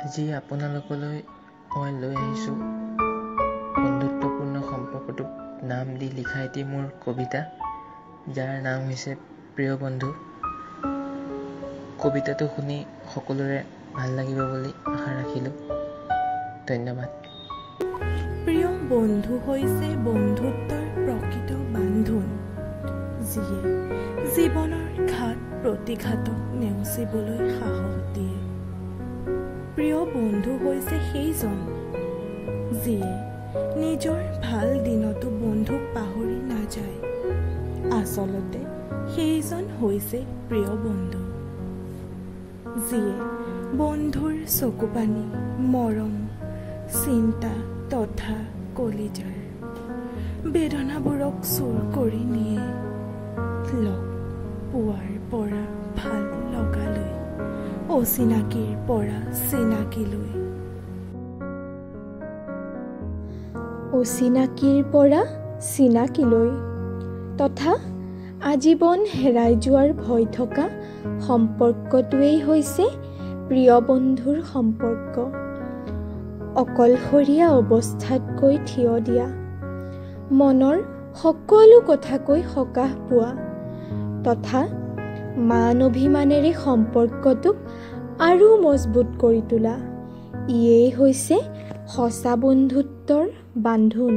আজি আপোনালোকলৈ মই লৈ আহিছোঁ বন্ধুত্বপূৰ্ণ সম্পৰ্কটোক নাম দি লিখা এটি মোৰ কবিতা, যাৰ নাম হৈছে প্ৰিয় বন্ধু। কবিতাটো শুনি সকলোৰে ভাল লাগিব বুলি আশা ৰাখিলোঁ। ধন্যবাদ। প্ৰিয় বন্ধু হৈছে বন্ধুত্বৰ প্ৰকৃত বান্ধোন, যিয়ে জীৱনৰ ঘাত প্ৰতিঘাতক নেওচিবলৈ সাহস দিয়ে। প্ৰিয় বন্ধু হৈছে সেইজন, যিয়ে নিজৰ ভাল দিনতো বন্ধুক পাহৰি নাযায়। আচলতে সেইজন হৈছে প্ৰিয় বন্ধু, যিয়ে বন্ধুৰ চকুপানী, মৰম, চিন্তা তথা কলিজাৰ বেদনাবোৰক চুৰ কৰি নিয়ে। লগ পোৱাৰ পৰা ভাল লগালৈ, অচিনাকিৰ পৰা চিনাকিলৈ, অচিনাকিৰ পৰা চিনাকিলৈ তথা আজীৱন হেৰাই যোৱাৰ ভয় থকা সম্পৰ্কটোৱেই হৈছে প্ৰিয় বন্ধুৰ সম্পৰ্ক। অকলশৰীয়া অৱস্থাত গৈ থিয় দিয়া, মনৰ সকলো কথাকৈ সকাহ পোৱা তথা মান অভিমানেৰে সম্পৰ্কটোক আৰু মজবুত কৰি তোলা, ইয়েই হৈছে সঁচা বন্ধুত্বৰ বান্ধোন।